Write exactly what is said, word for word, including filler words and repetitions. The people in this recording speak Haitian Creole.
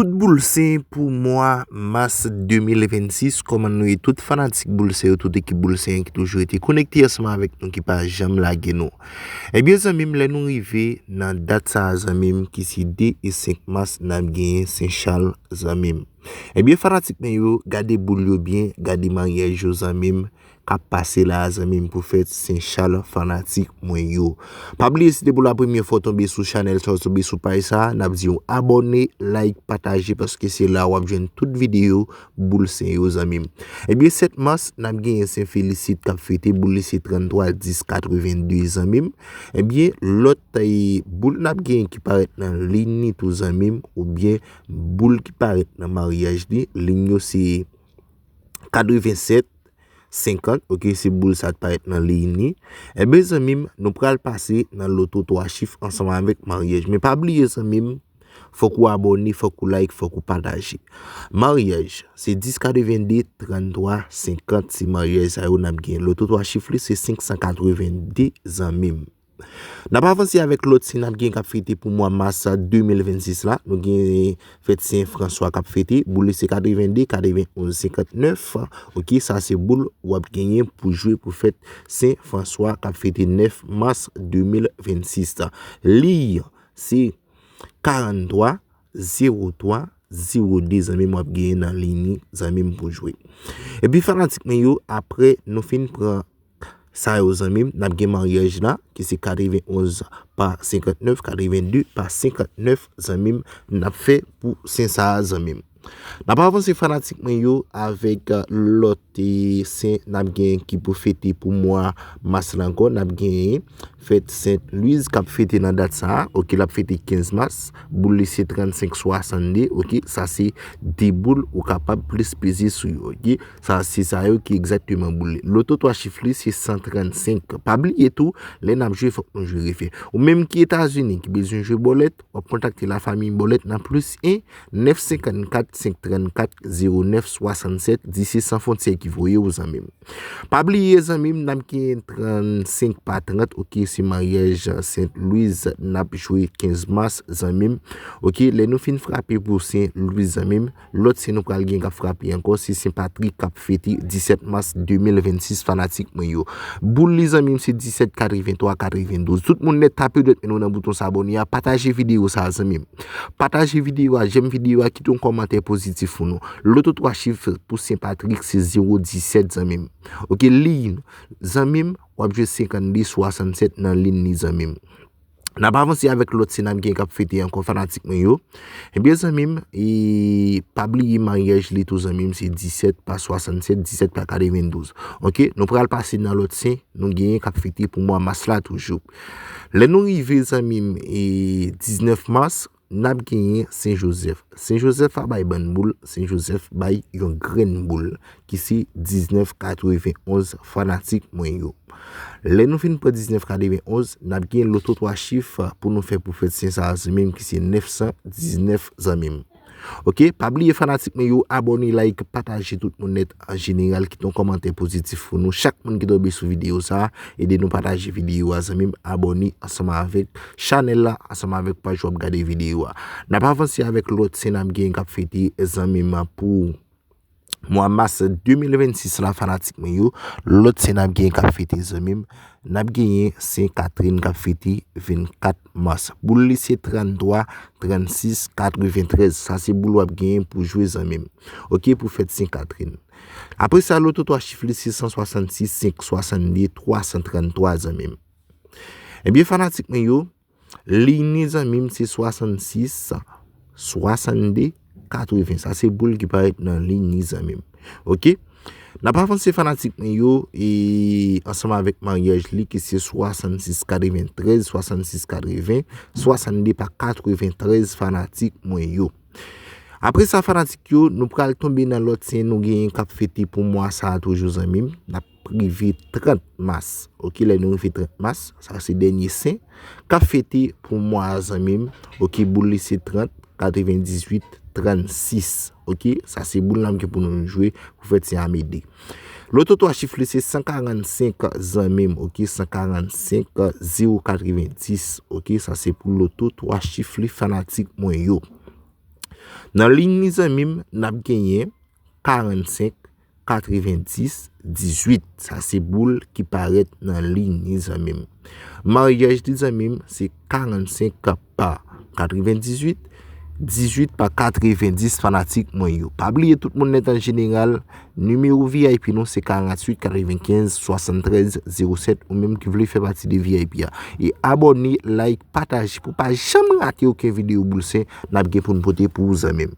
Tout boul sen pou mwa mas de mil vennsis, kòman nou ye tout fanatik boul sen yo, tout ekip boul sen ki toujou rete konekte ansanm avèk nou, ki pa janm lage nou. Ebyen zanmi m, lè nou rive nan dat sa a zanmi m, ki se de e senk mas, n ap genyen Sen Chal zanmi m. Ebyen fanatik mwen yo, gade boul yo byen, gade maryaj yo zanmi m, k ap pase la a zanmi m pou fèt Sen Chal fanatik mwen yo. Pa bliye si se pou la premyè fwa w tonbe sou chanèl sa, w tonbe sou paj sa, n ap di w abòne, like, pataje paske se la w ap jwenn tout videyo boul sen yo zanmi m. Ebyen sèt mas, n ap genyen Sen Felisit k ap fete, boul li se tranntwa dis katrevenndi zanmi m. Ebyen lòt e, boul n ap genyen ki parèt nan liy ni tou zanmi m, oubyen boul ki parèt nan maryaj li, liy yo se katrevensèt senkant, oke, se boul sa k parèt nan liy ni. Ebyen zanmi m, nou pral pase nan loto twa chif ansanm avèk maryaj. Men pa bliye zanmi m, fòk ou abòne, fòk ou like, fòk ou pataje. Maryaj, se dis katrevenndi, tranntwa senkant, se maryaj sa yo n ap genyen. Loto twa chif li se senk san katrevenndi zanmi m. N ap avanse avèk lòt sen n ap gen k ap fete pou mwa mas de mil vennsis la. Nou gen fèt Sen Franswa k ap fete. Boul li se katrevenndi, katrevenonz, senkantnèf. Oke, sa se boul w ap genyen pou jwe pou fèt Sen Franswa k ap fete nèf mas de mil vennsis la. Liy se karanntwa, zewo twa, zewo de zanmi m w ap genyen nan liy ni zanmi m pou jwe. Epi fanatik mwen yo, apre nou fin pran sa yo zanmi m, n ap gen maryaj la, ki se katrevenonz pa senkantnèf, katrevendi pa senkantnèf zanmi m, n ap fè pou sen sa a zanmi m. N ap avanse fanatik mwen yo avèk lòt e, sen n ap gen ki pou fete pou mwa mas la ankò. N ap gen fèt Sent Lwiz k ap fete nan dat sa a. Oke, l ap fete kenz mas. Boul li se trannsenk swasannde. Oke, sa se de boul ou kapab plis peze sou yo. Oke, sa se sa yo ki egzakteman boul li. Loto twa chif li se san trannsenk. Pa bliye tou, lè n ap jwe, fòk nou jwe refè. Ou menm ki Etazini, ki bezwen jwe bòlèt, w ap kontakte lafanmi bòlèt nan plis en, nèf senkannkat, senk trannkat, zewo nèf swasannsèt. Di se San Fwontyè ki voye w, zanmi m. Pa bliye, zanmi m, n ap gen trannsenk pa trant, oke, se maryaj Sent Lwiz, n ap jwe kenz mas, zanmi m. Oke, lè nou fin frape pou Sen Lwiz, zanmi m, lòt sen nou pral gen k ap frape ankò, se Sen Patrik k ap fete disèt mas de mil vennsis, fanatik mwen yo. Boul li, zanmi m, se disèt, katrevenntwa, katrevendouz. Tout moun nèt, tape dwèt men nou nan bouton sa abòne a, pataje videyo sa a, zanmi m. Pataje videyo a, jèm videyo a, kite yon kòmantè pozitif pou nou. Loto twa chif pou Sen Patrik se zewo disèt, zanmi m. Oke, liy, zanmi m, w ap jwe senkannde swasannsèt nan liy ni, zanmi m. N ap avanse avèk lòt sen n ap gen k ap fete ankò, fanatik mwen yo. Ebyen, zanmi m, e pa bliye maryaj li tou, zanmi m, se disèt pa swasannsèt, disèt pa katrevendouz. Oke, nou pral pase nan lòt sen nou genyen k ap fete pou mwa mas la toujou. Lè nou rive, zanmi m, e diznèf mas, n ap genyen Sen Jozèf. Sen Jozèf pa bay bann boul, Sen Jozèf bay yon grenn boul, ki se diznèf katrevenonz, fanatik mwen yo. Lè nou fin pran diznèf katrevenonz, n ap gen loto twa chif pou nou fè pou fèt sen sa a, zanmi m, ki se nèf san diznèf, zanmi m. Oke, pa bliye fanatik mwen yo, abòne, like, pataje, tout moun nèt an jeneral, kite yon kòmantè pozitif pou nou. Chak moun ki tonbe sou videyo sa a, ede nou pataje videyo a, zanmi m, abòne ansanm avèk chanèl la, ansanm avèk paj w ap gade videyo a. N ap avanse avèk lòt sen n ap gen k ap fete, zanmi m, pou mwa mas de mil vennsis la, fanatik mwen yo. Lòt sen n ap gen k ap fete, zanmi m, n ap genyen Sen Katrin k ap fete vennkat mas. Boul li se tranntwa, trannsis, katreventrèz. Sa se boul w ap genyen pou jwe, zanmi m. Oke, pou fèt Sen Katrin. Apre sa, loto twa chif li se san swasannsis, senk swasanndez, twa san tranntwa, zanmi m. Ebyen, fanatik mwen yo, liy ni, zanmi m, se swasannsis, swasanndez, katreven. Sa se boul ki parèt nan liy ni, zanmi m. Oke? N ap avanse, fanatik mwen yo, e ansanm avèk maryaj li ki se swasannsis katreventrèz, swasannsis katreven, swasanndez pa katreventrèz, fanatik mwen yo. Apre sa, fanatik yo, nou pral tonbe nan lòt sen nou genyen k ap fete pou mwa sa a toujou, zanmi m. N ap rive trant mas. Oke, lè nou rive trant mas, sa se dènye sen k ap fete pou mwa a, zanmi m. Oke, boul li se trant, katrevendizwit, trannsis. Oke, sa se boul n ap gen pou nou jwe pou fèt Sen Amede. Loto twa chif li se san karannsenk, zanmi m. Oke, san karannsenk, zewo katrevendis. Oke, sa se pou loto twa chif li, fanatik mwen yo. Nan liy ni zanmi m, n ap genyen karannsenk, katrevendis, dizuit. Sa se boul ki parèt nan liy ni zanmi m. Maryaj ni zanmi m se karannsenk pa katrevendizuit, dizuit pa katrevendis fanatik mwen yo. Pa bliye tout moun nèt an jeneral, nimewo V I P nou se karanntuit katrevenkenz swasanntrèz zewo sèt, ou menm ki vle fè pati de V I P a. E abòne, like, pataje pou pa janm rate okenn videyo boul sen n ap gen pou n pote pou ou zanmi m.